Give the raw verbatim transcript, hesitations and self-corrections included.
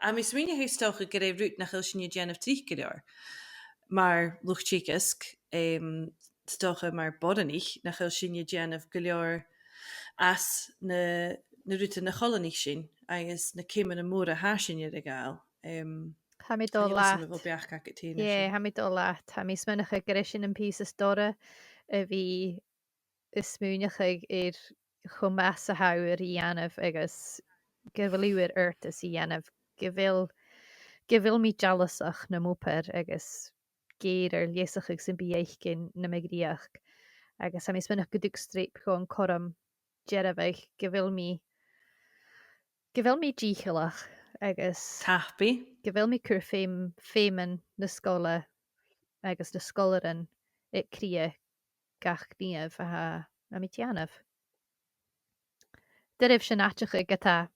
Tha mi a' smaoineachadh 's dòcha gur e rud nach eil sinne a' dèanamh tric gu leòr. Mar luchd-teagaisg, em, 's dòcha mar boireannaich nach eil sinne a' dèanamh gu leòr às na, na rudan a choileanaich sinn agus na ceumannan mòra a tha sinne air a ghabhail. Em, Tha mi a' dol leat. Bheil beachd agad fhèin air sin? Yeah, tha mi a' dol leat. Tha mi a' smaoineachadh gur e sin am pìos as dorra a bhith a' smaoineachadh air cho math 's a tha uair a dhèanamh agus gu bheil uair adhartas a dhèanamh, gu bheil, gu bheil mi dealasach nam obair agus gu bheil mi air leasachadh sam bith fhaicinn nam dreuchd. Agus tha mi a' smaoineachadh gun tug Streap dhomh an cothrom dearbhadh gu bheil mi, gu bheil mi dìcheallach agus Tapaidh. Gu bheil mi a' cur feum, feuman na sgoile agus na sgoilearan aig cridhe gach gnìomh a tha, a tha mi a' dèanamh. Dìreach sin àiteachadh ge-tà.